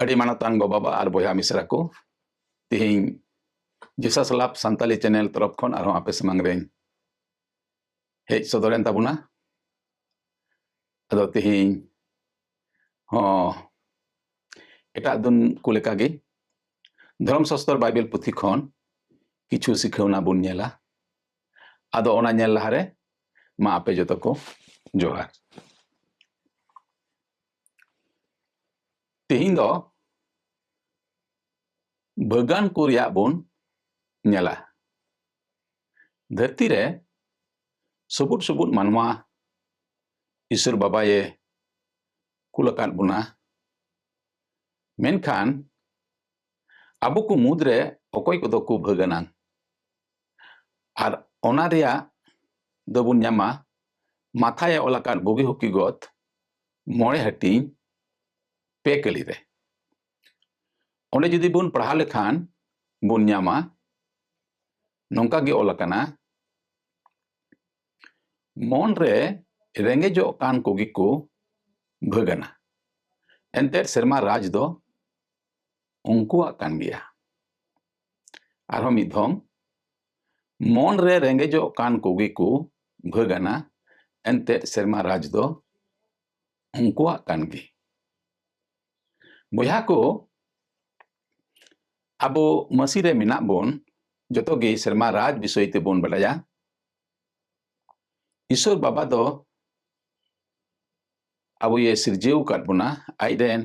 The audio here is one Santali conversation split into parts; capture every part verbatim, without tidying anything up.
ᱟᱹᱰᱤ ᱢᱟᱱᱚᱛᱟᱱ ᱜᱚ ᱵᱟᱵᱟ ᱟᱨ ᱵᱚᱭᱦᱟ ᱢᱤᱥᱨᱟ ᱠᱚ, ᱛᱤᱦᱤᱧ Jesus Love ᱥᱟᱱᱛᱟᱞᱤ channel ᱛᱚᱨᱚᱯ ᱠᱷᱚᱱ ᱟᱨᱦᱚᱸ ᱟᱯᱮ ᱥᱟᱢᱟᱝ ᱨᱮᱧ ᱦᱮᱡ ᱥᱚᱫᱚᱨᱮᱱ ᱛᱟᱵᱚᱱᱟ᱾ ᱟᱫᱚ ᱛᱤᱦᱤᱧ ᱦᱚᱸ ᱮᱴᱟᱜ ᱫᱤᱱ ᱠᱚ ᱞᱮᱠᱟᱜᱮ ᱫᱷᱚᱨᱚᱢ ᱥᱟᱥᱛᱚᱨ ᱵᱟᱭᱵᱮᱞ ᱯᱩᱛᱷᱤ ᱠᱷᱚᱱ ᱠᱤᱪᱷᱩ ᱥᱤᱠᱷᱟᱹᱣᱱᱟ ᱵᱚᱱ ᱧᱮᱞᱟ᱾ ᱟᱫᱚ ᱚᱱᱟ ᱧᱮᱞ ᱞᱟᱦᱟᱨᱮ ᱢᱟ ᱟᱯᱮ ᱡᱚᱛᱚ ᱠᱚ ᱡᱚᱦᱟᱨ᱾ ᱛᱮᱦᱮᱧ ᱫᱚ ᱵᱟᱹᱜᱟᱱ ᱠᱚ ᱨᱮᱭᱟᱜ ᱵᱚᱱ ᱧᱮᱞᱟ᱾ ᱫᱷᱟᱹᱨᱛᱤ ᱨᱮ ᱥᱩᱵᱩᱫ ᱥᱩᱵᱩᱫ ᱢᱟᱱᱣᱟ ᱤᱥᱚᱨ ᱵᱟᱵᱟᱭᱮ ᱠᱩᱞ ᱟᱠᱟᱫ ᱵᱚᱱᱟ᱾ ᱢᱮᱱᱠᱷᱟᱱ ᱟᱵᱚ ᱠᱚ ᱢᱩᱫᱽᱨᱮ ᱚᱠᱚᱭ ᱠᱚᱫᱚ ᱠᱚ ᱵᱷᱟᱹᱜᱟᱹᱱᱟᱱ? ᱟᱨ ᱚᱱᱟ ᱨᱮᱭᱟᱜ ᱫᱚᱵᱚᱱ ᱧᱟᱢᱟ ᱢᱟᱛᱷᱟᱭ ᱚᱞ ᱟᱠᱟᱫ ᱵᱩᱜᱤ ᱦᱚᱠᱤᱜᱚᱛ ᱢᱚᱬᱮ ᱦᱟᱹᱴᱤᱧ ᱯᱮ ᱠᱟᱹᱞᱤ ᱨᱮ᱾ ᱚᱸᱰᱮ ᱡᱩᱫᱤ ᱵᱚᱱ ᱯᱟᱲᱦᱟᱣ ᱞᱮᱠᱷᱟᱱ ᱵᱚᱱ ᱧᱟᱢᱟ, ᱱᱚᱝᱠᱟ ᱜᱮ ᱚᱞ ᱟᱠᱟᱱᱟ, ᱢᱚᱱ ᱨᱮ ᱨᱮᱸᱜᱮᱡᱚᱜ ᱠᱟᱱ ᱠᱚᱜᱮ ᱠᱚ ᱵᱷᱟᱹᱜᱟᱹᱱᱟ, ᱮᱱᱛᱮᱫ ᱥᱮᱨᱢᱟ ᱨᱟᱡᱽ ᱫᱚ ᱩᱱᱠᱩᱣᱟᱜ ᱠᱟᱱ ᱜᱮᱭᱟ᱾ ᱟᱨᱦᱚᱸ ᱢᱤᱫ ᱫᱷᱚᱢ, ᱢᱚᱱ ᱨᱮ ᱨᱮᱸᱜᱮᱡᱚᱜ ᱠᱟᱱ ᱠᱚᱜᱮ ᱠᱚ ᱵᱷᱟᱹᱜᱟᱹᱱᱟ, ᱮᱱᱛᱮᱫ ᱥᱮᱨᱢᱟ ᱨᱟᱡᱽ ᱫᱚ ᱩᱱᱠᱩᱣᱟᱜ ᱠᱟᱱ ᱜᱮ᱾ ᱵᱚᱭᱦᱟ ᱠᱚ, ᱟᱵᱚ ᱢᱟᱹᱥᱤ ᱨᱮ ᱢᱮᱱᱟᱜ ᱵᱚᱱ ᱡᱚᱛᱚ ᱜᱮ ᱥᱮᱨᱢᱟ ᱨᱟᱡᱽ ᱵᱤᱥᱚᱭ ᱛᱮᱵᱚᱱ ᱵᱟᱰᱟᱭᱟ᱾ ᱤᱥᱚᱨ ᱵᱟᱵᱟ ᱫᱚ ᱟᱵᱚᱭᱮ ᱥᱤᱨᱡᱟᱹᱣ ᱟᱠᱟᱫ ᱵᱚᱱᱟ, ᱟᱡᱨᱮᱱ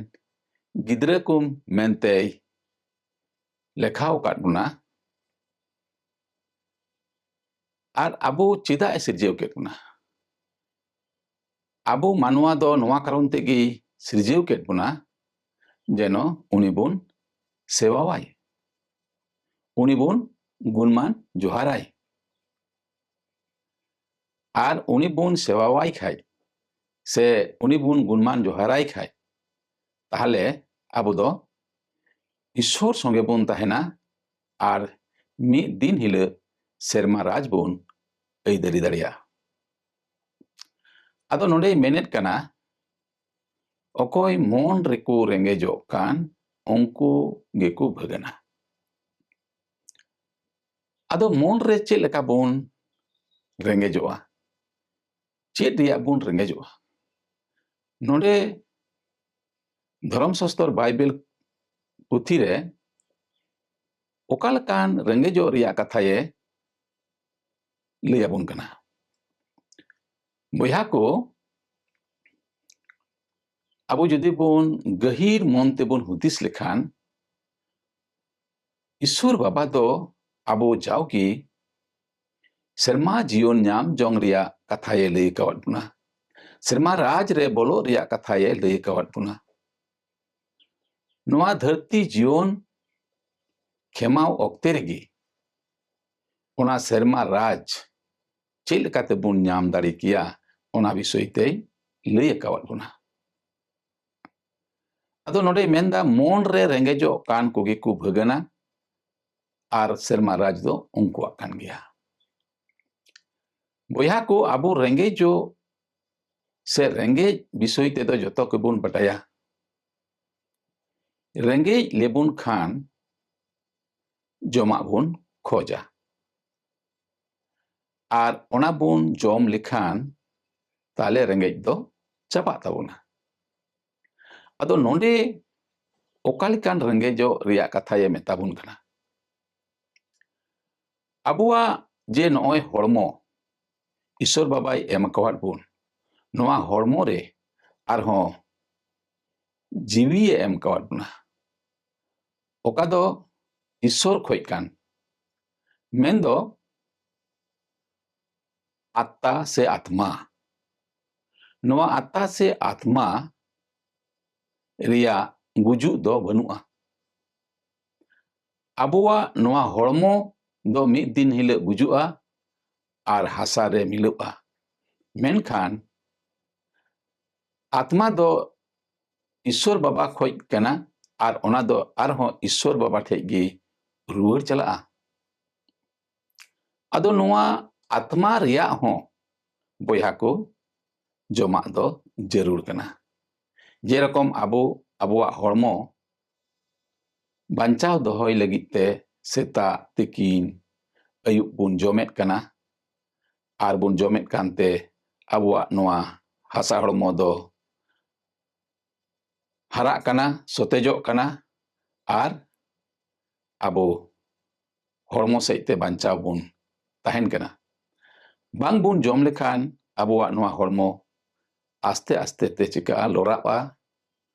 ᱜᱤᱫᱽᱨᱟᱹ ᱠᱚ ᱢᱮᱱᱛᱮᱭ ᱞᱮᱠᱷᱟᱣ ᱟᱠᱟᱫ ᱵᱚᱱᱟ᱾ ᱟᱨ ᱟᱵᱚ ᱪᱮᱫᱟᱜ ᱮ ᱥᱤᱨᱡᱟᱹᱣ ᱠᱮᱫ ᱵᱚᱱᱟ? ᱟᱵᱚ ᱢᱟᱱᱣᱟ ᱫᱚ ᱱᱚᱣᱟ ᱠᱟᱨᱚᱱ ᱛᱮᱜᱮ ᱥᱤᱨᱡᱟᱹᱣ ᱠᱮᱫ ᱵᱚᱱᱟ, ᱡᱮᱱᱚ ᱩᱱᱤ ᱵᱚᱱ ᱥᱮᱵᱟᱣᱟᱭ, ᱩᱱᱤ ᱵᱚᱱ ᱜᱩᱱᱢᱟᱱ ᱡᱚᱦᱟᱨᱟᱭ᱾ ᱟᱨ ᱩᱱᱤ ᱵᱚᱱ ᱥᱮᱵᱟᱣᱟᱭ ᱠᱷᱟᱡ, ᱥᱮ ᱩᱱᱤ ᱵᱚᱱ ᱜᱩᱱᱢᱟᱱ ᱡᱚᱦᱟᱨᱟᱭ ᱠᱷᱟᱡ, ᱛᱟᱦᱞᱮ ᱟᱵᱚ ᱫᱚ ᱤᱥᱚᱨ ᱥᱚᱸᱜᱮ ᱵᱚᱱ ᱛᱟᱦᱮᱱᱟ ᱟᱨ ᱢᱤᱫ ᱫᱤᱱ ᱦᱤᱞᱳᱜ ᱥᱮᱨᱢᱟ ᱨᱟᱡᱽ ᱵᱚᱱ ᱟᱹᱭᱫᱟᱹᱨᱤ ᱫᱟᱲᱮᱭᱟᱜᱼᱟ᱾ ᱟᱫᱚ ᱱᱚᱰᱮᱭ ᱢᱮᱱᱮᱫ ᱠᱟᱱᱟ, ᱚᱠᱚᱭ ᱢᱚᱱ ᱨᱮᱠᱚ ᱨᱮᱸᱜᱮᱡᱚᱜ ᱠᱟᱱ, ᱩᱱᱠᱩ ᱜᱮᱠᱚ ᱵᱷᱟᱹᱜᱟᱹᱱᱟ᱾ ᱟᱫᱚ ᱢᱚᱱ ᱨᱮ ᱪᱮᱫ ᱞᱮᱠᱟ ᱵᱚᱱ ᱨᱮᱸᱜᱮᱡᱚᱜᱼᱟ? ᱪᱮᱫ ᱨᱮᱭᱟᱜ ᱵᱚᱱ ᱨᱮᱸᱜᱮᱡᱚᱜᱼᱟ? ᱱᱚᱰᱮ ᱫᱷᱚᱨᱚᱢ ᱥᱟᱥᱛᱚᱨ ᱵᱟᱭᱵᱮᱞ ᱯᱩᱛᱷᱤ ᱨᱮ ᱚᱠᱟ ᱞᱮᱠᱟᱱ ᱨᱮᱸᱜᱮᱡᱚᱜ ᱨᱮᱭᱟᱜ ᱠᱟᱛᱷᱟᱭᱮ ᱞᱟᱹᱭ ᱟᱵᱚᱱ ᱠᱟᱱᱟ? ᱵᱚᱭᱦᱟ ᱠᱚ, ᱟᱵᱚ ᱡᱩᱫᱤ ᱵᱚᱱ ᱜᱟᱹᱦᱤᱨ ᱢᱚᱱ ᱛᱮᱵᱚᱱ ᱦᱩᱫᱤᱥ ᱞᱮᱠᱷᱟᱱ, ᱤᱥᱩᱨ ᱵᱟᱵᱟ ᱫᱚ ᱟᱵᱚ ᱡᱟᱣᱜᱮ ᱥᱮᱨᱢᱟ ᱡᱤᱭᱚᱱ ᱧᱟᱢ ᱡᱚᱝ ᱨᱮᱭᱟᱜ ᱠᱟᱛᱷᱟᱭᱮ ᱞᱟᱹᱭ ᱟᱠᱟᱣᱟᱫ ᱵᱚᱱᱟ᱾ ᱥᱮᱨᱢᱟ ᱨᱟᱡᱽ ᱨᱮ ᱵᱚᱞᱚᱜ ᱨᱮᱭᱟᱜ ᱠᱟᱛᱷᱟᱭᱮ ᱞᱟᱹᱭ ᱟᱠᱟᱣᱟᱫ ᱵᱚᱱᱟ᱾ ᱱᱚᱣᱟ ᱫᱷᱟᱹᱨᱛᱤ ᱡᱤᱭᱚᱱ ᱠᱷᱮᱢᱟᱣ ᱚᱠᱛᱮ ᱨᱮᱜᱮ ᱚᱱᱟ ᱥᱮᱨᱢᱟ ᱨᱟᱡᱽ ᱪᱮᱫ ᱞᱮᱠᱟᱛᱮ ᱵᱚᱱ ᱧᱟᱢ ᱫᱟᱲᱮ ᱠᱮᱭᱟ, ᱚᱱᱟ ᱵᱤᱥᱚᱭ ᱛᱮᱭ ᱞᱟᱹᱭ ᱟᱠᱟᱣᱟᱫ ᱵᱚᱱᱟ᱾ ᱟᱫᱚ ᱱᱚᱰᱮᱭ ᱢᱮᱱᱫᱟ, ᱢᱚᱱ ᱨᱮ ᱨᱮᱸᱜᱮᱡᱚᱜ ᱠᱟᱱ ᱠᱚᱜᱮ ᱠᱚ ᱵᱷᱟᱹᱜᱟᱹᱱᱟ, ᱟᱨ ᱥᱮᱨᱢᱟ ᱨᱟᱡᱽ ᱫᱚ ᱩᱱᱠᱩᱣᱟᱜ ᱠᱟᱱ ᱜᱮᱭᱟ᱾ ᱵᱚᱭᱦᱟ ᱠᱚ, ᱟᱵᱚ ᱨᱮᱸᱜᱮᱡᱚᱜ ᱥᱮ ᱨᱮᱸᱜᱮᱡ ᱵᱤᱥᱚᱭ ᱛᱮᱫᱚ ᱡᱚᱛᱚ ᱜᱮᱵᱚᱱ ᱵᱟᱰᱟᱭᱟ᱾ ᱨᱮᱸᱜᱮᱡ ᱞᱮᱵᱚᱱ ᱠᱷᱟᱱ ᱡᱚᱢᱟᱜ ᱵᱚᱱ ᱠᱷᱚᱡᱟ, ᱟᱨ ᱚᱱᱟ ᱵᱚᱱ ᱡᱚᱢ ᱞᱮᱠᱷᱟᱱ ᱛᱟᱦᱞᱮ ᱨᱮᱸᱜᱮᱡ ᱫᱚ ᱪᱟᱵᱟᱜ ᱛᱟᱵᱚᱱᱟ᱾ ᱟᱫᱚ ᱱᱚᱰᱮ ᱚᱠᱟ ᱞᱮᱠᱟᱱ ᱨᱮᱸᱜᱮᱡᱚᱜ ᱨᱮᱭᱟᱜ ᱠᱟᱛᱷᱟᱭᱮ ᱢᱮᱛᱟ ᱵᱚᱱ ᱠᱟᱱᱟ? ᱟᱵᱚᱣᱟᱜ ᱡᱮ ᱱᱚᱜᱼᱚᱭ ᱦᱚᱲᱢᱚ ᱤᱥᱚᱨ ᱵᱟᱵᱟᱭ ᱮᱢ ᱟᱠᱟᱣᱟᱫ ᱵᱚᱱ, ᱱᱚᱣᱟ ᱦᱚᱲᱢᱚ ᱨᱮ ᱟᱨᱦᱚᱸ ᱡᱤᱣᱤᱭᱮ ᱮᱢ ᱟᱠᱟᱣᱟᱫ ᱵᱚᱱᱟ, ᱚᱠᱟ ᱫᱚ ᱤᱥᱚᱨ ᱠᱷᱚᱡ ᱠᱟᱱ, ᱢᱮᱱᱫᱚ ᱟᱛᱛᱟ ᱥᱮ ᱟᱛᱢᱟ᱾ ᱱᱚᱣᱟ ᱟᱛᱛᱟ ᱥᱮ ᱟᱛᱢᱟ ᱨᱮᱭᱟᱜ ᱜᱩᱡᱩᱜ ᱫᱚ ᱵᱟᱹᱱᱩᱜᱼᱟ᱾ ᱟᱵᱚᱣᱟᱜ ᱱᱚᱣᱟ ᱦᱚᱲᱢᱚ ᱫᱚ ᱢᱤᱫ ᱫᱤᱱ ᱦᱤᱞᱳᱜ ᱜᱩᱡᱩᱜᱼᱟ ᱟᱨ ᱦᱟᱥᱟ ᱨᱮ ᱢᱤᱞᱟᱹᱜᱼᱟ᱾ ᱢᱮᱱᱠᱷᱟᱱ ᱟᱛᱢᱟ ᱫᱚ ᱤᱥᱚᱨ ᱵᱟᱵᱟ ᱠᱷᱚᱡ ᱠᱟᱱᱟ ᱟᱨ ᱚᱱᱟ ᱫᱚ ᱟᱨᱦᱚᱸ ᱤᱥᱚᱨ ᱵᱟᱵᱟ ᱴᱷᱮᱡ ᱜᱮ ᱨᱩᱣᱟᱹᱲ ᱪᱟᱞᱟᱜᱼᱟ᱾ ᱟᱫᱚ ᱱᱚᱣᱟ ᱟᱛᱢᱟ ᱨᱮᱭᱟᱜ ᱦᱚᱸ, ᱵᱚᱭᱦᱟ ᱠᱚ, ᱡᱚᱢᱟᱜ ᱫᱚ ᱡᱟᱹᱨᱩᱲ ᱠᱟᱱᱟ᱾ ᱡᱮᱨᱚᱠᱚᱢ ᱟᱵᱚ ᱟᱵᱚᱣᱟᱜ ᱦᱚᱲᱢᱚ ᱵᱟᱧᱪᱟᱣ ᱫᱚᱦᱚᱭ ᱞᱟᱹᱜᱤᱫ ᱛᱮ ᱥᱮᱛᱟᱜ, ᱛᱤᱠᱤᱱ, ᱟᱹᱭᱩᱵ ᱵᱚᱱ ᱡᱚᱢᱮᱫ ᱠᱟᱱᱟ ᱟᱨ ᱵᱚᱱ ᱡᱚᱢᱮᱫ ᱠᱟᱱᱛᱮ ᱟᱵᱚᱣᱟᱜ ᱱᱚᱣᱟ ᱦᱟᱥᱟ ᱦᱚᱲᱢᱚ ᱫᱚ ᱦᱟᱨᱟᱜ ᱠᱟᱱᱟ, ᱥᱚᱛᱮᱡᱚᱜ ᱠᱟᱱᱟ ᱟᱨ ᱟᱵᱚ ᱦᱚᱲᱢᱚ ᱥᱮᱫ ᱛᱮ ᱵᱟᱧᱪᱟᱣ ᱵᱚᱱ ᱛᱟᱦᱮᱱ ᱠᱟᱱᱟ᱾ ᱵᱟᱝ ᱵᱚᱱ ᱡᱚᱢ ᱞᱮᱠᱷᱟᱱ ᱟᱵᱚᱣᱟᱜ ᱱᱚᱣᱟ ᱦᱚᱲᱢᱚ ᱟᱥᱛᱮ ᱟᱥᱛᱮ ᱛᱮ ᱪᱤᱠᱟᱹᱜᱼᱟ, ᱞᱚᱨᱟᱜᱼᱟ,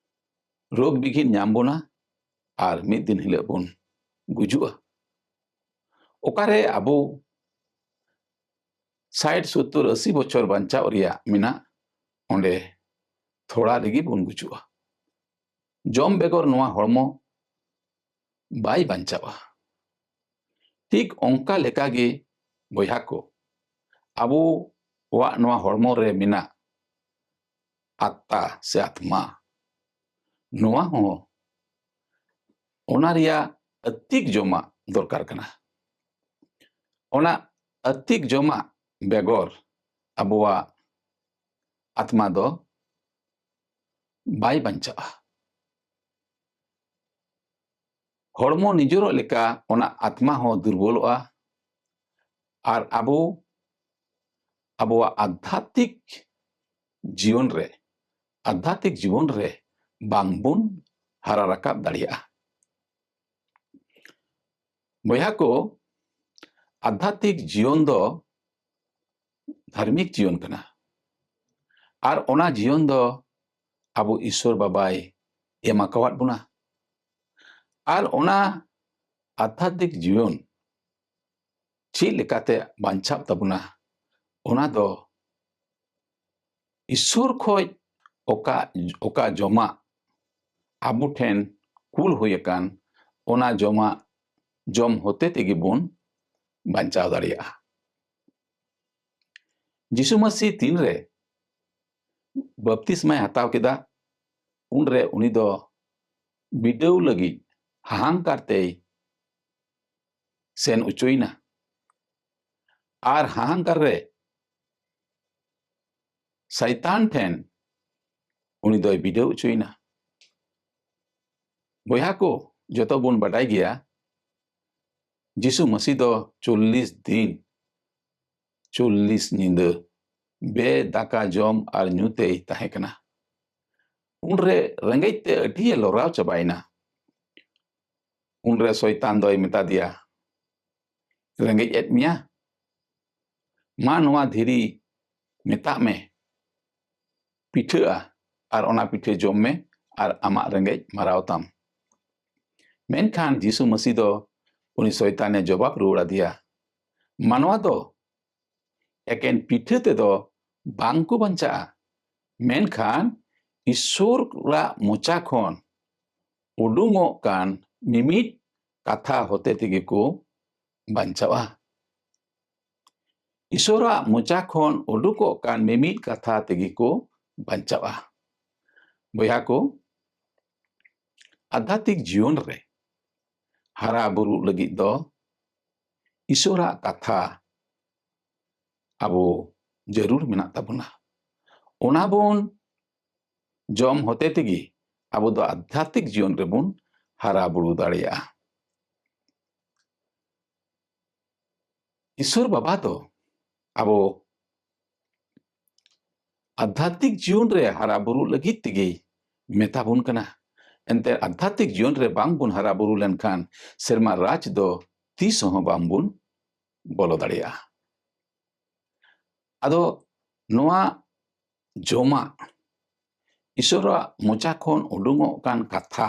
ᱨᱳᱜᱽ ᱵᱤᱜᱷᱤᱱ ᱧᱟᱢ ᱵᱚᱱᱟ ᱟᱨ ᱢᱤᱫ ᱫᱤᱱ ᱦᱤᱞᱳᱜ ᱵᱚᱱ ᱜᱩᱡᱩᱜᱼᱟ᱾ ᱚᱠᱟᱨᱮ ᱟᱵᱚ ᱥᱟᱴ, ᱥᱳᱛᱛᱳᱨ, ᱟᱥᱤ ᱵᱚᱪᱷᱚᱨ ᱵᱟᱧᱪᱟᱣ ᱨᱮᱭᱟᱜ ᱢᱮᱱᱟᱜ, ᱚᱸᱰᱮ ᱛᱷᱚᱲᱟ ᱨᱮᱜᱮ ᱵᱚᱱ ᱜᱩᱡᱩᱜᱼᱟ᱾ ᱡᱚᱢ ᱵᱮᱜᱚᱨ ᱱᱚᱣᱟ ᱦᱚᱲᱢᱚ ᱵᱟᱭ ᱵᱟᱧᱪᱟᱣᱟ᱾ ᱴᱷᱤᱠ ᱚᱱᱠᱟ ᱞᱮᱠᱟᱜᱮ ᱵᱚᱭᱦᱟ ᱠᱚ, ᱟᱵᱚᱣᱟᱜ ᱱᱚᱣᱟ ᱦᱚᱲᱢᱚ ᱨᱮ ᱢᱮᱱᱟᱜ ᱟᱛᱛᱟ ᱥᱮ ᱟᱛᱢᱟ, ᱱᱚᱣᱟ ᱦᱚᱸ ᱚᱱᱟ ᱨᱮᱭᱟᱜ ᱟᱹᱛᱤᱠ ᱡᱚᱢᱟᱜ ᱫᱚᱨᱠᱟᱨ ᱠᱟᱱᱟ᱾ ᱚᱱᱟ ᱟᱹᱛᱤᱠ ᱡᱚᱢᱟᱜ ᱵᱮᱜᱚᱨ ᱟᱵᱚᱣᱟᱜ ᱟᱛᱢᱟ ᱫᱚ ᱵᱟᱭ ᱵᱟᱧᱪᱟᱜᱼᱟ᱾ ᱦᱚᱲᱢᱚ ᱱᱤᱡᱚᱨᱚᱜ ᱞᱮᱠᱟ ᱚᱱᱟ ᱟᱛᱢᱟ ᱦᱚᱸ ᱫᱩᱨᱵᱚᱞᱚᱜᱼᱟ ᱟᱨ ᱟᱵᱚ ᱟᱵᱚᱣᱟᱜ ᱟᱫᱷᱟᱛᱢᱤᱠ ᱡᱤᱭᱚᱱ ᱨᱮ, ᱟᱫᱷᱟᱛᱢᱤᱠ ᱡᱤᱵᱚᱱ ᱨᱮ ᱵᱟᱝᱵᱚᱱ ᱦᱟᱨᱟ ᱨᱟᱠᱟᱵ ᱫᱟᱲᱮᱭᱟᱜᱼᱟ᱾ ᱵᱚᱭᱦᱟ ᱠᱚ, ᱟᱫᱷᱟᱛᱢᱤᱠ ᱡᱤᱭᱚᱱ ᱫᱚ ᱫᱷᱟᱨᱢᱤᱠ ᱡᱤᱭᱚᱱ ᱠᱟᱱᱟ᱾ ᱟᱨ ᱚᱱᱟ ᱡᱤᱭᱚᱱ ᱫᱚ ᱟᱵᱚ ᱤᱥᱥᱚᱨ ᱵᱟᱵᱟᱭ ᱮᱢ ᱟᱠᱟᱣᱟᱫ ᱵᱚᱱᱟ᱾ ᱟᱨ ᱚᱱᱟ ᱟᱫᱷᱟᱛᱢᱤᱠ ᱡᱤᱭᱚᱱ ᱪᱮᱫ ᱞᱮᱠᱟᱛᱮ ᱵᱟᱧᱪᱟᱜ ᱛᱟᱵᱚᱱᱟ, ᱚᱱᱟ ᱫᱚ ᱤᱥᱥᱚᱨ ᱠᱷᱚᱡ ᱚᱠᱟ, ᱚᱠᱟ ᱡᱚᱢᱟᱜ ᱟᱵᱚ ᱴᱷᱮᱱ ᱠᱩᱞ ᱦᱩᱭ ᱟᱠᱟᱱ, ᱚᱱᱟ ᱡᱚᱢᱟᱜ ᱡᱚᱢ ᱦᱚᱛᱮ ᱛᱮᱜᱮ ᱵᱚᱱ ᱵᱟᱧᱪᱟᱣ ᱫᱟᱲᱮᱭᱟᱜᱼᱟ᱾ ᱡᱤᱥᱩ ᱢᱟᱹᱥᱤ ᱛᱤᱱᱨᱮ ᱵᱟᱯᱛᱤᱥᱢᱟᱭ ᱦᱟᱛᱟᱣ ᱠᱮᱫᱟ, ᱩᱱᱨᱮ ᱩᱱᱤ ᱫᱚ ᱵᱤᱰᱟᱹᱣ ᱞᱟᱹᱜᱤᱫ ᱦᱟᱦᱟᱝᱠᱟᱨ ᱛᱮᱭ ᱥᱮᱱ ᱚᱪᱚᱭᱮᱱᱟ᱾ ᱟᱨ ᱦᱟᱦᱟᱝᱠᱟᱨ ᱨᱮ ᱥᱟᱭᱛᱟᱱ ᱴᱷᱮᱱ ᱩᱱᱤ ᱫᱚᱭ ᱵᱤᱰᱟᱹᱣ ᱦᱚᱪᱚᱭᱮᱱᱟ᱾ ᱵᱚᱭᱦᱟ ᱠᱚ, ᱡᱚᱛᱚ ᱵᱚᱱ ᱵᱟᱰᱟᱭ ᱜᱮᱭᱟ, ᱡᱤᱥᱩ ᱢᱟᱹᱥᱤ ᱫᱚ ᱪᱚᱞᱞᱤᱥ ᱫᱤᱱ, ᱪᱚᱞᱞᱤᱥ ᱧᱤᱫᱟᱹ ᱵᱮ ᱫᱟᱠᱟ ᱡᱚᱢ ᱟᱨ ᱧᱩ ᱛᱮᱭ ᱛᱟᱦᱮᱸ ᱠᱟᱱᱟ᱾ ᱩᱱᱨᱮ ᱨᱮᱸᱜᱮᱡ ᱛᱮ ᱟᱹᱰᱤᱭᱮ ᱞᱚᱨᱟᱣ ᱪᱟᱵᱟᱭᱮᱱᱟ᱾ ᱩᱱᱨᱮ ᱥᱚᱭᱛᱟᱱ ᱫᱚᱭ ᱢᱮᱛᱟ ᱫᱮᱭᱟ, "ᱨᱮᱸᱜᱮᱡ ᱮᱫ ᱢᱮᱭᱟ? ᱢᱟ, ᱱᱚᱣᱟ ᱫᱷᱤᱨᱤ ᱢᱮᱛᱟᱜ ᱢᱮ ᱯᱤᱴᱷᱟᱹᱜᱼᱟ, ᱟᱨ ᱚᱱᱟ ᱯᱤᱴᱷᱟᱹ ᱡᱚᱢ ᱢᱮ, ᱟᱨ ᱟᱢᱟᱜ ᱨᱮᱸᱜᱮᱡ ᱢᱟᱨᱟᱣ ᱛᱟᱢ᱾" ᱢᱮᱱᱠᱷᱟᱱ ᱡᱤᱥᱩ ᱢᱟᱹᱥᱤ ᱫᱚ ᱩᱱᱤ ᱥᱚᱭᱛᱟᱱᱮ ᱡᱚᱵᱟᱵ ᱨᱩᱣᱟᱹᱲ ᱟᱫᱮᱭᱟ, "ᱢᱟᱱᱣᱟ ᱫᱚ ᱮᱠᱮᱱ ᱯᱤᱴᱷᱟᱹ ᱛᱮᱫᱚ ᱵᱟᱝ ᱠᱚ ᱵᱟᱧᱪᱟᱜᱼᱟ, ᱢᱮᱱᱠᱷᱟᱱ ᱤᱥᱥᱚᱨᱟᱜ ᱢᱚᱪᱟ ᱠᱷᱚᱱ ᱩᱰᱩᱝᱚᱜ ᱠᱟᱱ ᱢᱤᱢᱤᱫ ᱠᱟᱛᱷᱟ ᱦᱚᱛᱮ ᱛᱮᱜᱮ ᱠᱚ ᱵᱟᱧᱪᱟᱜᱼᱟ᱾ ᱤᱥᱥᱚᱨᱟᱜ ᱢᱚᱪᱟ ᱠᱷᱚᱱ ᱩᱰᱩᱠᱚᱜ ᱠᱟᱱ ᱢᱤᱢᱤᱫ ᱠᱟᱛᱷᱟ ᱛᱮᱜᱮ ᱠᱚ ᱵᱟᱧᱪᱟᱜᱼᱟ᱾" ᱵᱚᱭᱦᱟ ᱠᱚ, ᱟᱫᱷᱟᱛᱢᱤᱠ ᱡᱤᱭᱚᱱ ᱨᱮ ᱦᱟᱨᱟ ᱵᱩᱨᱩᱜ ᱞᱟᱹᱜᱤᱫ ᱫᱚ ᱤᱥᱥᱚᱨᱟᱜ ᱠᱟᱛᱷᱟ ᱟᱵᱚ ᱡᱟᱹᱨᱩᱲ ᱢᱮᱱᱟᱜ ᱛᱟᱵᱚᱱᱟ᱾ ᱚᱱᱟ ᱵᱚᱱ ᱡᱚᱢ ᱦᱚᱛᱮ ᱛᱮᱜᱮ ᱟᱵᱚ ᱫᱚ ᱟᱫᱷᱟᱛᱢᱤᱠ ᱡᱤᱭᱚᱱ ᱨᱮᱵᱚᱱ ᱦᱟᱨᱟ ᱵᱩᱨᱩ ᱫᱟᱲᱮᱭᱟᱜᱼᱟ᱾ ᱤᱥᱥᱚᱨ ᱵᱟᱵᱟ ᱫᱚ ᱟᱵᱚ ᱟᱫᱷᱟᱛᱢᱤᱠ ᱡᱤᱭᱚᱱ ᱨᱮ ᱦᱟᱨᱟ ᱵᱩᱨᱩ ᱞᱟᱹᱜᱤᱫ ᱛᱮᱜᱮ ᱢᱮᱛᱟ ᱵᱚᱱ ᱠᱟᱱᱟ᱾ ᱮᱱᱛᱮ ᱟᱫᱷᱟᱛᱢᱤᱠ ᱡᱤᱭᱚᱱ ᱨᱮ ᱵᱟᱝ ᱵᱚᱱ ᱦᱟᱨᱟ ᱵᱩᱨᱩ ᱞᱮᱱᱠᱷᱟᱱ ᱥᱮᱨᱢᱟ ᱨᱟᱡᱽ ᱫᱚ ᱛᱤᱥ ᱦᱚᱸ ᱵᱟᱝ ᱵᱚᱱ ᱵᱚᱞᱚ ᱫᱟᱲᱮᱭᱟᱜᱼᱟ᱾ ᱟᱫᱚ ᱱᱚᱣᱟ ᱡᱚᱢᱟᱜ, ᱤᱥᱚᱨᱟᱜ ᱢᱚᱪᱟ ᱠᱷᱚᱱ ᱩᱰᱩᱝᱚᱜ ᱠᱟᱱ ᱠᱟᱛᱷᱟ,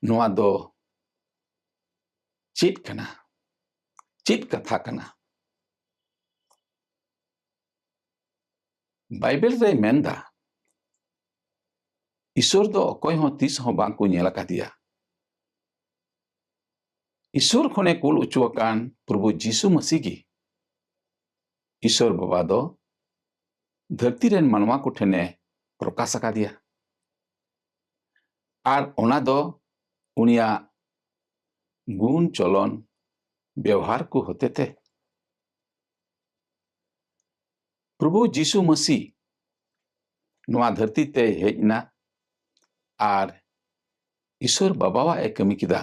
ᱱᱚᱣᱟ ᱫᱚ ᱪᱮᱫ ᱠᱟᱱᱟ? ᱪᱮᱫ ᱠᱟᱛᱷᱟ ᱠᱟᱱᱟ? ᱵᱟᱭᱵᱮᱞ ᱨᱮᱭ ᱢᱮᱱᱫᱟ, ᱤᱥᱚᱨ ᱫᱚ ᱚᱠᱚᱭ ᱦᱚᱸ ᱛᱤᱥ ᱦᱚᱸ ᱵᱟᱝ ᱠᱚ ᱧᱮᱞ ᱟᱠᱟᱫᱮᱭᱟ᱾ ᱤᱥᱚᱨ ᱠᱷᱚᱱᱮ ᱠᱩᱞ ᱚᱪᱚ ᱟᱠᱟᱱ ᱯᱨᱚᱵᱷᱩ ᱡᱤᱥᱩ ᱢᱟᱹᱥᱤ ᱜᱮ ᱤᱥᱚᱨ ᱵᱟᱵᱟ ᱫᱚ ᱫᱷᱟᱹᱨᱛᱤ ᱨᱮᱱ ᱢᱟᱱᱣᱟ ᱠᱚ ᱴᱷᱮᱱᱮ ᱯᱨᱚᱠᱟᱥ ᱟᱠᱟᱫᱮᱭᱟ᱾ ᱟᱨ ᱚᱱᱟ ᱫᱚ ᱩᱱᱤᱭᱟᱜ ᱜᱩᱱ ᱪᱚᱞᱚᱱ ᱵᱮᱣᱦᱟᱨ ᱠᱚ ᱦᱚᱛᱮᱛᱮ᱾ ᱯᱨᱚᱵᱷᱩ ᱡᱤᱥᱩ ᱢᱟᱹᱥᱤ ᱱᱚᱣᱟ ᱫᱷᱟᱹᱨᱛᱤ ᱛᱮᱭ ᱦᱮᱡ ᱮᱱᱟ ᱟᱨ ᱤᱥᱚᱨ ᱵᱟᱵᱟᱣᱟᱜ ᱮ ᱠᱟᱹᱢᱤ ᱠᱮᱫᱟ,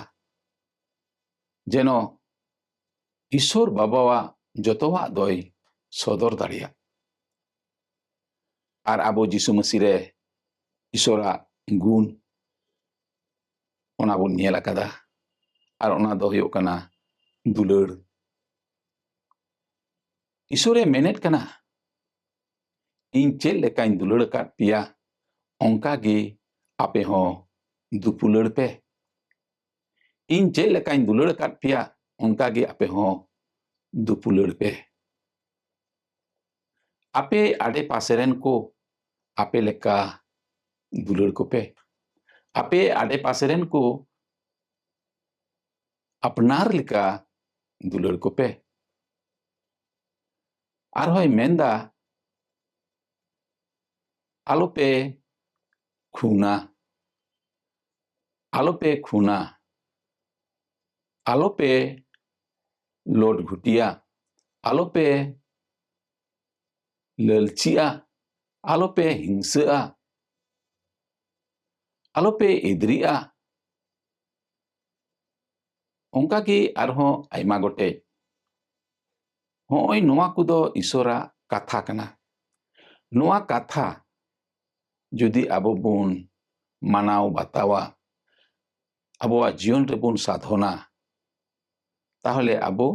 ᱡᱮᱱᱚ ᱤᱥᱚᱨ ᱵᱟᱵᱟᱣᱟᱜ ᱡᱚᱛᱚᱣᱟᱜ ᱫᱚᱭ ᱥᱚᱫᱚᱨ ᱫᱟᱲᱮᱭᱟᱜ᱾ ᱟᱨ ᱟᱵᱚ ᱡᱤᱥᱩ ᱢᱟᱹᱥᱤ ᱨᱮ ᱤᱥᱚᱨᱟᱜ ᱜᱩᱱ, ᱚᱱᱟ ᱵᱚᱱ ᱧᱮᱞ ᱟᱠᱟᱫᱟ᱾ ᱟᱨ ᱚᱱᱟ ᱫᱚ ᱦᱩᱭᱩᱜ ᱠᱟᱱᱟ ᱫᱩᱞᱟᱹᱲ᱾ ᱤᱥᱚᱨᱮ ᱢᱮᱱᱮᱫ ᱠᱟᱱᱟ, "ᱤᱧ ᱪᱮᱫ ᱞᱮᱠᱟᱧ ᱫᱩᱞᱟᱹᱲ ᱟᱠᱟᱫ ᱯᱮᱭᱟ, ᱚᱱᱠᱟ ᱜᱮ ᱟᱯᱮ ᱦᱚᱸ ᱫᱩᱯᱩᱞᱟᱹᱲ ᱯᱮ᱾ ᱤᱧ ᱪᱮᱫ ᱞᱮᱠᱟᱧ ᱫᱩᱞᱟᱹᱲ ᱟᱠᱟᱫ ᱯᱮᱭᱟ, ᱚᱱᱠᱟ ᱜᱮ ᱟᱯᱮ ᱦᱚᱸ ᱫᱩᱯᱩᱞᱟᱹᱲ ᱯᱮ᱾ ᱟᱯᱮ ᱟᱰᱮ ᱯᱟᱥᱮ ᱨᱮᱱ ᱠᱚ ᱟᱯᱮ ᱞᱮᱠᱟ ᱫᱩᱞᱟᱹᱲ ᱠᱚᱯᱮ᱾ ᱟᱯᱮ ᱟᱰᱮ ᱯᱟᱥᱮ ᱨᱮᱱ ᱠᱚ ᱟᱯᱱᱟᱨ ᱞᱮᱠᱟ ᱫᱩᱞᱟᱹᱲ ᱠᱚᱯᱮ᱾" ᱟᱨᱦᱚᱸᱭ ᱢᱮᱱᱫᱟ, "ᱟᱞᱚᱯᱮ ᱠᱷᱩᱱᱟ, ᱟᱞᱚᱯᱮ ᱠᱷᱩᱱᱟ, ᱟᱞᱚᱯᱮ ᱞᱚᱴ ᱜᱷᱩᱴᱤᱭᱟ, ᱟᱞᱚᱯᱮ ᱞᱟᱹᱞᱪᱤᱜᱼᱟ, ᱟᱞᱚᱯᱮ ᱦᱤᱝᱥᱟᱹᱜᱼᱟ, ᱟᱞᱚᱯᱮ ᱮᱫᱽᱨᱤᱜᱼᱟ᱾" ᱚᱱᱠᱟᱜᱮ ᱟᱨᱦᱚᱸ ᱟᱭᱢᱟ ᱜᱚᱴᱮᱡ᱾ ᱦᱚᱸᱜᱼᱚᱭ ᱱᱚᱣᱟ ᱠᱚᱫᱚ ᱤᱥᱚᱨᱟᱜ ᱠᱟᱛᱷᱟ ᱠᱟᱱᱟ᱾ ᱱᱚᱣᱟ ᱠᱟᱛᱷᱟ ᱡᱩᱫᱤ ᱟᱵᱚ ᱵᱚᱱ ᱢᱟᱱᱟᱣ ᱵᱟᱛᱟᱣᱟ, ᱟᱵᱚᱣᱟᱜ ᱡᱤᱭᱚᱱ ᱨᱮᱵᱚᱱ ᱥᱟᱫᱷᱚᱱᱟ, ᱛᱟᱦᱚᱞᱮ ᱟᱵᱚ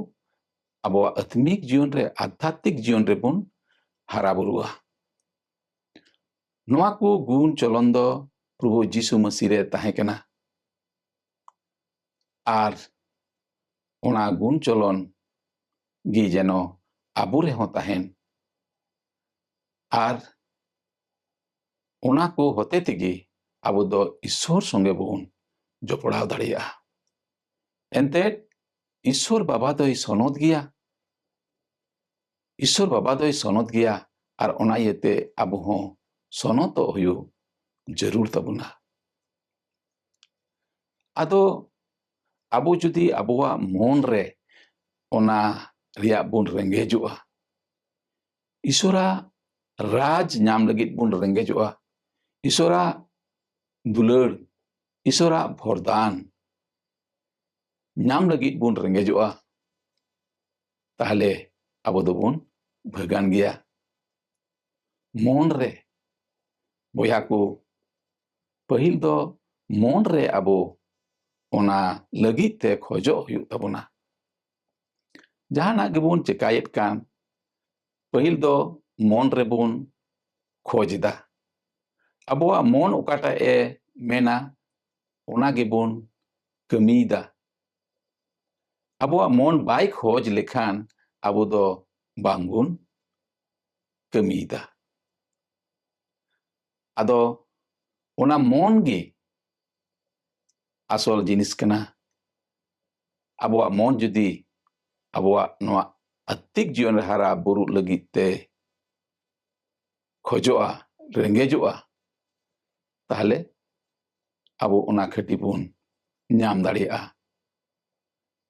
ᱟᱵᱚᱣᱟᱜ ᱟᱛᱢᱤᱠ ᱡᱤᱭᱚᱱ ᱨᱮ, ᱟᱫᱷᱟᱛᱢᱤᱠ ᱡᱤᱭᱚᱱ ᱨᱮᱵᱚᱱ ᱦᱟᱨᱟ ᱵᱩᱨᱩᱜᱼᱟ᱾ ᱱᱚᱣᱟ ᱠᱚ ᱜᱩᱱ ᱪᱚᱞᱚᱱ ᱫᱚ ᱯᱨᱚᱵᱷᱩ ᱡᱤᱥᱩ ᱢᱟᱹᱥᱤ ᱨᱮ ᱛᱟᱦᱮᱸ ᱠᱟᱱᱟ᱾ ᱟᱨ ᱚᱱᱟ ᱜᱩᱱ ᱪᱚᱞᱚᱱ ᱜᱮ ᱡᱮᱱᱚ ᱟᱵᱚ ᱨᱮᱦᱚᱸ ᱛᱟᱦᱮᱱ᱾ ᱟᱨ ᱚᱱᱟ ᱠᱚ ᱦᱚᱛᱮ ᱛᱮᱜᱮ ᱟᱵᱚ ᱫᱚ ᱤᱥᱚᱨ ᱥᱚᱸᱜᱮ ᱵᱚᱱ ᱡᱚᱯᱲᱟᱣ ᱫᱟᱲᱮᱭᱟᱜᱼᱟ᱾ ᱮᱱᱛᱮᱫ ᱤᱥᱚᱨ ᱵᱟᱵᱟ ᱫᱚᱭ ᱥᱚᱱᱚᱛ ᱜᱮᱭᱟ᱾ ᱤᱥᱚᱨ ᱵᱟᱵᱟ ᱫᱚᱭ ᱥᱚᱱᱚᱛ ᱜᱮᱭᱟ, ᱟᱨ ᱚᱱᱟ ᱤᱭᱟᱹᱛᱮ ᱟᱵᱚ ᱦᱚᱸ ᱥᱚᱱᱚᱛᱚᱜ ᱦᱩᱭᱩᱜ ᱡᱟᱹᱨᱩᱲ ᱛᱟᱵᱚᱱᱟ᱾ ᱟᱫᱚ ᱟᱵᱚ ᱡᱩᱫᱤ ᱟᱵᱚᱣᱟᱜ ᱢᱚᱱ ᱨᱮ ᱚᱱᱟ ᱨᱮᱭᱟᱜ ᱵᱚᱱ ᱨᱮᱸᱜᱮᱡᱚᱜᱼᱟ, ᱤᱥᱚᱨᱟᱜ ᱨᱟᱡᱽ ᱧᱟᱢ ᱞᱟᱹᱜᱤᱫ ᱵᱚᱱ ᱨᱮᱸᱜᱮᱡᱚᱜᱼᱟ, ᱤᱥᱚᱨᱟᱜ ᱫᱩᱞᱟᱹᱲ, ᱤᱥᱚᱨᱟᱜ ᱵᱷᱚᱨᱫᱟᱱ ᱧᱟᱢ ᱞᱟᱹᱜᱤᱫ ᱵᱚᱱ ᱨᱮᱸᱜᱮᱡᱚᱜᱼᱟ, ᱛᱟᱦᱞᱮ ᱟᱵᱚ ᱫᱚᱵᱚᱱ ᱵᱷᱟᱹᱜᱟᱱ ᱜᱮᱭᱟ᱾ ᱢᱚᱱ ᱨᱮ, ᱵᱚᱭᱦᱟ ᱠᱚ, ᱯᱟᱹᱦᱤᱞ ᱫᱚ ᱢᱚᱱ ᱨᱮ ᱟᱵᱚ ᱚᱱᱟ ᱞᱟᱹᱜᱤᱫ ᱛᱮ ᱠᱷᱚᱡᱚᱜ ᱦᱩᱭᱩᱜ ᱛᱟᱵᱚᱱᱟ᱾ ᱡᱟᱦᱟᱱᱟᱜ ᱜᱮᱵᱚᱱ ᱪᱮᱠᱟᱭᱮᱫ ᱠᱟᱱ, ᱯᱟᱹᱦᱤᱞ ᱫᱚ ᱢᱚᱱ ᱨᱮᱵᱚᱱ ᱠᱷᱚᱡᱽ ᱮᱫᱟ᱾ ᱟᱵᱚᱣᱟᱜ ᱢᱚᱱ ᱚᱠᱟᱴᱟᱜ ᱮ ᱢᱮᱱᱟ, ᱚᱱᱟ ᱜᱮᱵᱚᱱ ᱠᱟᱹᱢᱤᱭᱮᱫᱟ᱾ ᱟᱵᱚᱣᱟᱜ ᱢᱚᱱ ᱵᱟᱭ ᱠᱷᱚᱡᱽ ᱞᱮᱠᱷᱟᱱ ᱟᱵᱚ ᱫᱚ ᱵᱟᱝᱵᱚᱱ ᱠᱟᱹᱢᱤᱭᱮᱫᱟ᱾ ᱟᱫᱚ ᱚᱱᱟ ᱢᱚᱱ ᱜᱮ ᱟᱥᱚᱞ ᱡᱤᱱᱤᱥ ᱠᱟᱱᱟ᱾ ᱟᱵᱚᱣᱟᱜ ᱢᱚᱱ ᱡᱩᱫᱤ ᱟᱵᱚᱣᱟᱜ ᱱᱚᱣᱟ ᱟᱛᱛᱤᱠ ᱡᱤᱭᱚᱱ ᱨᱮ ᱦᱟᱨᱟ ᱵᱩᱨᱩᱜ ᱞᱟᱹᱜᱤᱫ ᱛᱮ ᱠᱷᱚᱡᱚᱜᱼᱟ, ᱨᱮᱸᱜᱮᱡᱚᱜᱼᱟ, ᱛᱟᱦᱞᱮ ᱟᱵᱚ ᱚᱱᱟ ᱠᱷᱟᱹᱴᱤ ᱵᱚᱱ ᱧᱟᱢ ᱫᱟᱲᱮᱭᱟᱜᱼᱟ᱾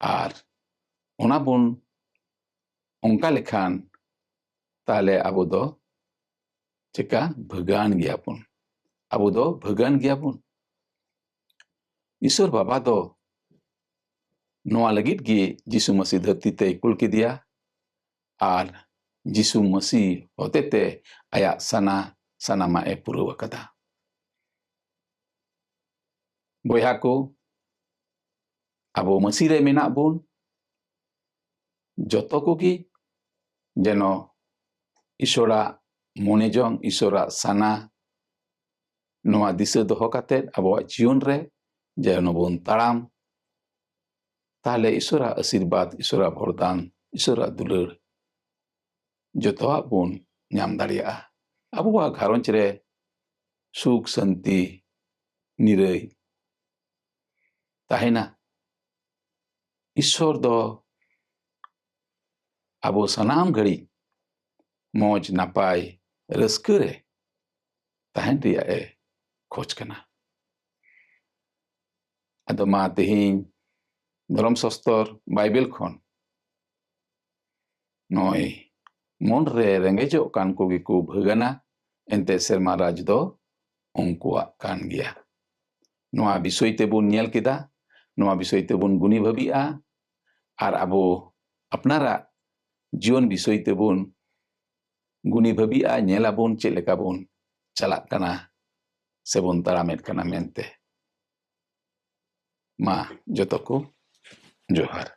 ᱟᱨ ᱚᱱᱟ ᱵᱚᱱ ᱚᱱᱠᱟ ᱞᱮᱠᱷᱟᱱ, ᱛᱟᱦᱞᱮ ᱟᱵᱚ ᱫᱚ ᱪᱮᱠᱟ ᱵᱷᱟᱹᱜᱟᱱ ᱜᱮᱭᱟ ᱵᱚᱱ᱾ ᱟᱵᱚ ᱫᱚ ᱵᱷᱟᱹᱜᱟᱱ ᱜᱮᱭᱟ ᱵᱚᱱ᱾ ᱤᱥᱚᱨ ᱵᱟᱵᱟ ᱫᱚ ᱱᱚᱣᱟ ᱞᱟᱹᱜᱤᱫ ᱜᱮ ᱡᱤᱥᱩ ᱢᱟᱹᱥᱤ ᱫᱷᱟᱹᱨᱛᱤ ᱛᱮᱭ ᱠᱩᱞ ᱠᱮᱫᱮᱭᱟ ᱟᱨ ᱡᱤᱥᱩ ᱢᱟᱹᱥᱤ ᱦᱚᱛᱮᱛᱮ ᱟᱭᱟᱜ ᱥᱟᱱᱟ ᱥᱟᱱᱟᱢᱟᱜ ᱮ ᱯᱩᱨᱟᱹᱣ ᱟᱠᱟᱫᱟ᱾ ᱵᱚᱭᱦᱟ ᱠᱚ, ᱟᱵᱚ ᱢᱟᱹᱥᱤ ᱨᱮ ᱢᱮᱱᱟᱜ ᱵᱚᱱ ᱡᱚᱛᱚ ᱠᱚᱜᱮ ᱡᱮᱱᱚ ᱤᱥᱚᱨᱟᱜ ᱢᱚᱱᱮ ᱡᱚᱝ, ᱤᱥᱚᱨᱟᱜ ᱥᱟᱱᱟ, ᱱᱚᱣᱟ ᱫᱤᱥᱟᱹ ᱫᱚᱦᱚ ᱠᱟᱛᱮ ᱟᱵᱚᱣᱟᱜ ᱡᱤᱭᱚᱱ ᱨᱮ ᱡᱮᱱᱚ ᱵᱚᱱ ᱛᱟᱲᱟᱢ, ᱛᱟᱦᱞᱮ ᱤᱥᱚᱨᱟᱜ ᱟᱥᱤᱨᱵᱟᱫᱽ, ᱤᱥᱚᱨᱟᱜ ᱵᱷᱚᱨᱫᱟᱱ, ᱤᱥᱚᱨᱟᱜ ᱫᱩᱞᱟᱹᱲ ᱡᱚᱛᱚᱣᱟᱜ ᱵᱚᱱ ᱧᱟᱢ ᱫᱟᱲᱮᱭᱟᱜᱼᱟ᱾ ᱟᱵᱚᱣᱟᱜ ᱜᱷᱟᱨᱚᱸᱡᱽ ᱨᱮ ᱥᱩᱠ, ᱥᱟᱹᱱᱛᱤ, ᱱᱤᱨᱟᱹᱭ ᱛᱟᱦᱮᱱᱟ᱾ ᱤᱥᱚᱨ ᱫᱚ ᱟᱵᱚ ᱥᱟᱱᱟᱢ ᱜᱷᱟᱹᱲᱤᱡ ᱢᱚᱡᱽ, ᱱᱟᱯᱟᱭ, ᱨᱟᱹᱥᱠᱟᱹ ᱨᱮ ᱛᱟᱦᱮᱱ ᱨᱮᱭᱟᱜ ᱮ ᱠᱷᱚᱡᱽ ᱠᱟᱱᱟ᱾ ᱟᱫᱚ ᱢᱟ ᱛᱮᱦᱮᱧ ᱫᱷᱚᱨᱚᱢ ᱥᱟᱥᱛᱚᱨ ᱵᱟᱭᱵᱮᱞ ᱠᱷᱚᱱ ᱱᱚᱜᱼᱚᱭ ᱢᱚᱱ ᱨᱮ ᱨᱮᱸᱜᱮᱡᱚᱜ ᱠᱟᱱ ᱠᱚᱜᱮ ᱠᱚ ᱵᱷᱟᱹᱜᱟᱹᱱᱟ, ᱮᱱᱛᱮ ᱥᱮᱨᱢᱟ ᱨᱟᱡᱽ ᱫᱚ ᱩᱱᱠᱩᱣᱟᱜ ᱠᱟᱱ ᱜᱮᱭᱟ᱾ ᱱᱚᱣᱟ ᱵᱤᱥᱚᱭ ᱛᱮᱵᱚᱱ ᱧᱮᱞ ᱠᱮᱫᱟ, ᱱᱚᱣᱟ ᱵᱤᱥᱚᱭ ᱛᱮᱵᱚᱱ ᱜᱩᱱᱤ ᱵᱷᱟᱹᱵᱤᱜᱼᱟ, ᱟᱨ ᱟᱵᱚ ᱟᱯᱱᱟᱨᱟᱜ ᱡᱤᱭᱚᱱ ᱵᱤᱥᱚᱭ ᱛᱮᱵᱚᱱ ᱜᱩᱱᱤ ᱵᱷᱟᱹᱵᱤᱜᱼᱟ, ᱧᱮᱞ ᱟᱵᱚᱱ ᱪᱮᱫ ᱞᱮᱠᱟ ᱵᱚᱱ ᱪᱟᱞᱟᱜ ᱠᱟᱱᱟ ᱥᱮᱵᱚᱱ ᱛᱟᱲᱟᱢᱮᱫ ᱠᱟᱱᱟ ᱢᱮᱱᱛᱮ᱾ ᱢᱟ ᱡᱚᱛᱚ ᱠᱚ ᱡᱚᱦᱟᱨ᱾